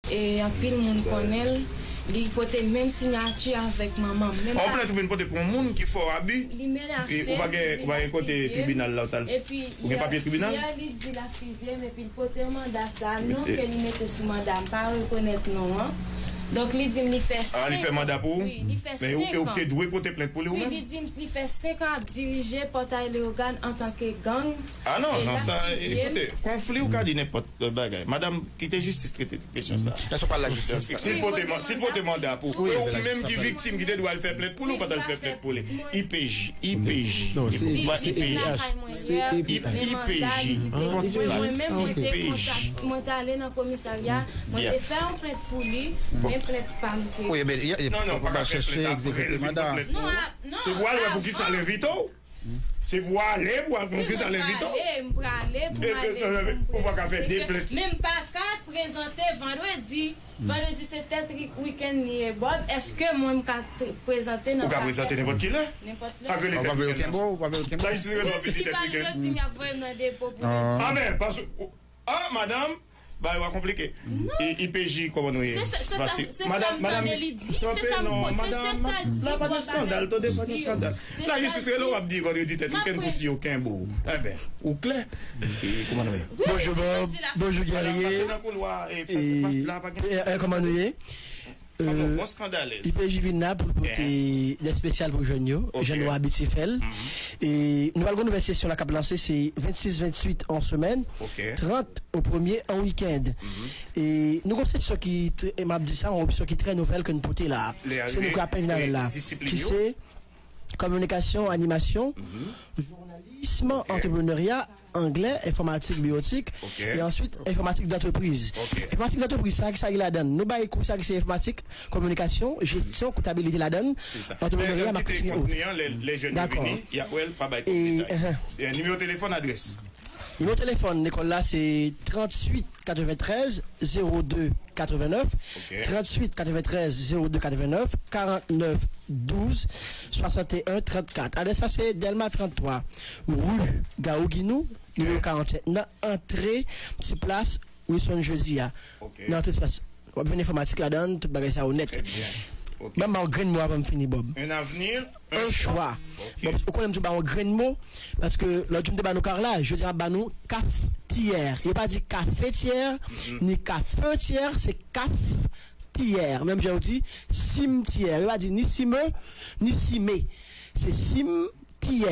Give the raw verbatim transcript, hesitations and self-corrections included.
E anpil moun konnen l, li pote menm siyati avèk manman m. Menm An plent ou vin pote pou yon moun ki fè w abi, e ou pa gen, ou pa gen kote tribinal la ou t al. Ou gen papye tribinal? Yè li di l akize m epi l pote manda sa, non ke li mete sou manda, m pa rekonèt non an. Donk li di m li fè senk an. Ah, li fè manda pou ou? Wi, li fè senk an. Men ou te dwe pote plent pou li ou menm? Wi, li di m li fè senk an ap dirije Pòtay Leyogàn antanke gang. Ah non, non, sa, ekoute, konfli ou ka di nenpòt lòt bagay. Madanm, kite jistis trete kesyon sa. Èske w pral lajistis? Si l pote, si l pote manda pou ou, e ou menm ki viktim ki te dwe al fè plent pou li, ou pa t al fè plent pou li. I P J, I P J. Non, se, se E P H. Se E P H. I P J. Fòk se la. I P J. Mwen te ale nan komisarya, mwen te fè yon plent pou li, men plent pa m te. Wi, men, non, non, pa ka fè plent apre l fin pran plent pou ou. Se pou w al wè pou kisa l envite w. Se pou w ale, pou w al pran kisa l envite w. M prale, m prale pou m ale. Ou pa ka fè de plent. Men m pa ka prezante vandredi. Vandredi se tèt wikenn li ye, Bob. Èske mwen m ka prezante nan sa? Ou ka prezante nenpòt kilè. Nenpòt lè. Ou pa vle tèt wikenn nan. Lajistis rele w ap vin di tèt wikenn. Si pa yo di m y ap voye m nan depo pou. Ah, men, paske Ah, madanm, bagay yo a konplike. E, I P J, kòman nou ye? Se sa m tande li di, se sa m, se sa l di. La pa gen eskandal, tande, pa gen eskandal. Lajistis rele w ap di vandredi tèt wikenn pou si yo kenbe w. Enben, ou klè? E, kòman nou ye? Bonjou Bob, bonjou Guerrier. Pase nan koulwa, e, la pa gen eskandal. Kòman nou ye? I P J vin la pou l pote de espesyal pou jèn yo, jan nou abitye fè l. E nou pral gen yon nouvèl sesyon la k ap lanse, se vennsis, venntuit an semèn, trant o premye an wikenn. E nou gen yon sesyon ki, m ap di sa, yon opsyon ki trè nouvèl ke n pote la. Se nou k apèn vin avè l la. Ki se kominikasyon, animasyon, jounalis, antreprenerya, anglè, enfòmatik, biwotik, e answit enfòmatik dantrepriz. Enfòmatik dantrepriz, sa ki sa ki ladan l? Nou bay kou sa ki se enfòmatik, kominikasyon, jesyon, kontabilite ladan l, antreprenerya, maketing e ot. Dakò. E, enhen. Nimewo telefòn, adrès. Nimewo telefòn lekòl la se tranntuit katreventrèz zewo de katrevenèf, tranntuit katreventrèz zewo de katrevenèf, karantnèf douz swasanteyen trannkat. Adrès la se Dèlma tranntwa, ri Gawo Ginou, nimewo karantsèt, nan antre Ti Plas Wilson Jezi a. Nan antre Ti Plas. W ap jwenn enfòmatik ladan l, tout bagay sa yo nèt. M ap ba w grenn mo avan m fini, Bob. Un avenir, un choix. Bon, ou konnen m toujou ba w yon grenn mo, paske lòt jou m te ba nou karlaj, jodi a m ap ba nou kafetyè. Yo pa di kafetyè, ni kafetyè, se kafetyè. Menm jan yo di simtyè. Yo pa di ni sime, ni sime. Se simtyè.